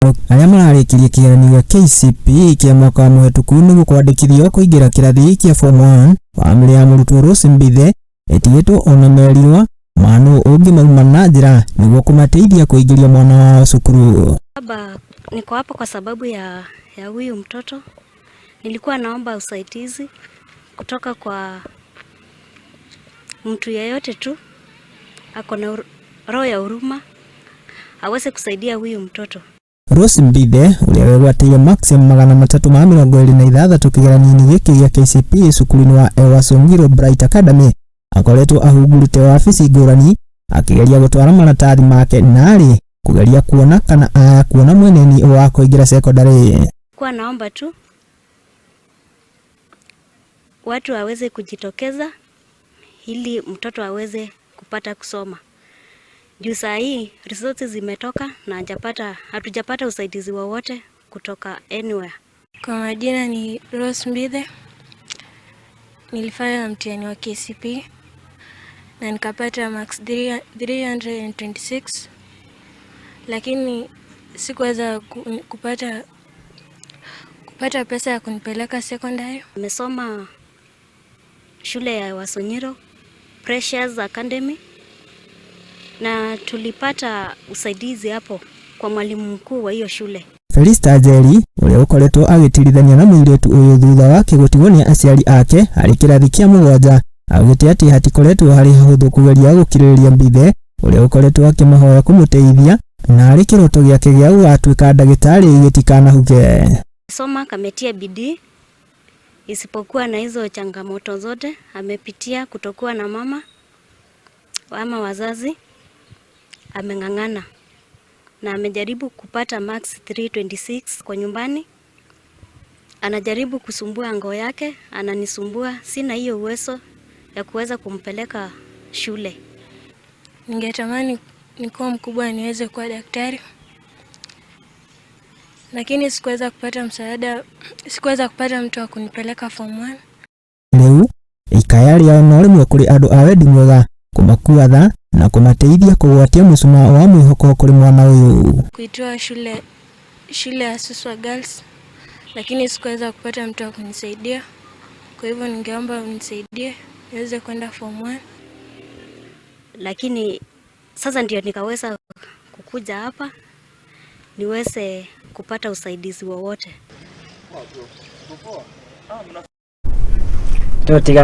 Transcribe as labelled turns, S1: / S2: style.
S1: Arĩa mararĩkirie kĩgeranio gĩa KCPE kĩa mwaka mũhetũku nĩguo kwandĩkithio kũingĩra kĩrathi kĩa form 1. Bamĩrĩ ya mũrutwo Rose Mbithe ĩtigĩtwo ona merirwa ma nũ ũngĩmauma na njĩra nĩguo kũmateithia kũingĩria mwana wao cukuru.
S2: Baba, niko hapa kwa sababu ya huyu mtoto. Nilikuwa naomba usaidizi kutoka kwa mtu yeyote tu ako na roho ya huruma aweze kusaidia huyu mtoto.
S1: Rose Mbithe ũrĩa wegwatĩire marks 326 kĩgeranio-inĩ gĩkĩ gĩa KCPE cukuru-inĩ wa Ewasongiro Bright Academy akoretwo ahungurĩte wabici ngũrani akĩgeria gũtwara maratathi make narĩ kũgeria kuona kana aya kuona mweneni wa kũingĩra secondary.
S2: Kwa naomba tu watu waweze kujitokeza ili mtoto aweze kupata kusoma. Juu saa hii results zimetoka na hatujapata usaidizi wowote kutoka anywhere.
S3: Kwa majina ni Rose Mbithe. Nilifanya mtihani wa KCPE na nikapata marks 326, lakini sikuweza kupata pesa ya kunipeleka secondary.
S2: Nimesoma shule ya Wasonyiro Precious Academy na tulipata usaidizi hapo kwa mwalimu mkuu wa hiyo shule.
S1: Felista Njeri ũrĩa ũkoretwo agĩtirithania na mũirĩtu ũyũ thutha wake gũtigwo nĩ aciari ake arĩ kĩrathi kĩa 7 augĩte atĩ hatikoretwo harĩ hahũthũ kũgeria gũkirĩrĩria Mbithe ũrĩa ũkoretwo akĩmahoya kũmũteithia na arĩ kĩroto gĩake gĩa gũgatuĩka ndagĩtarĩ gĩtikanahuke.
S2: Soma kametia bidii, isipokuwa na hizo changamoto zote amepitia, kutokuwa na mama ama wazazi, ameng'ang'ana na amejaribu kupata marks 326 kwa nyumbani. Anajaribu kusumbua ngoo yake, ananisumbua, sina hiyo uwezo ya kuweza kumpeleka shule.
S3: Ningetamani nikuwa mkubwa niweze kuwa daktari, lakini sikuweza kupata msaada, sikuweza kupata mtu wa kunipeleka form 1.
S1: Rĩu ikaya rĩao no rĩmwe kũrĩ andũ a wendi mwega kũmakua tha na kũmateithia kũgwatia mũcumaa wa mwĩhoko kũrĩ mwana ũyũ.
S3: Kuitoa shule ya Suswa Girls, lakini sikuweza kupata mtu wa kunisaidia. Kwa hivyo ningeomba unisaidie niweze kwenda form 1.
S2: Lakini sasa ndio nikaweza kukuja hapa niweze kupata usaidizi wowote.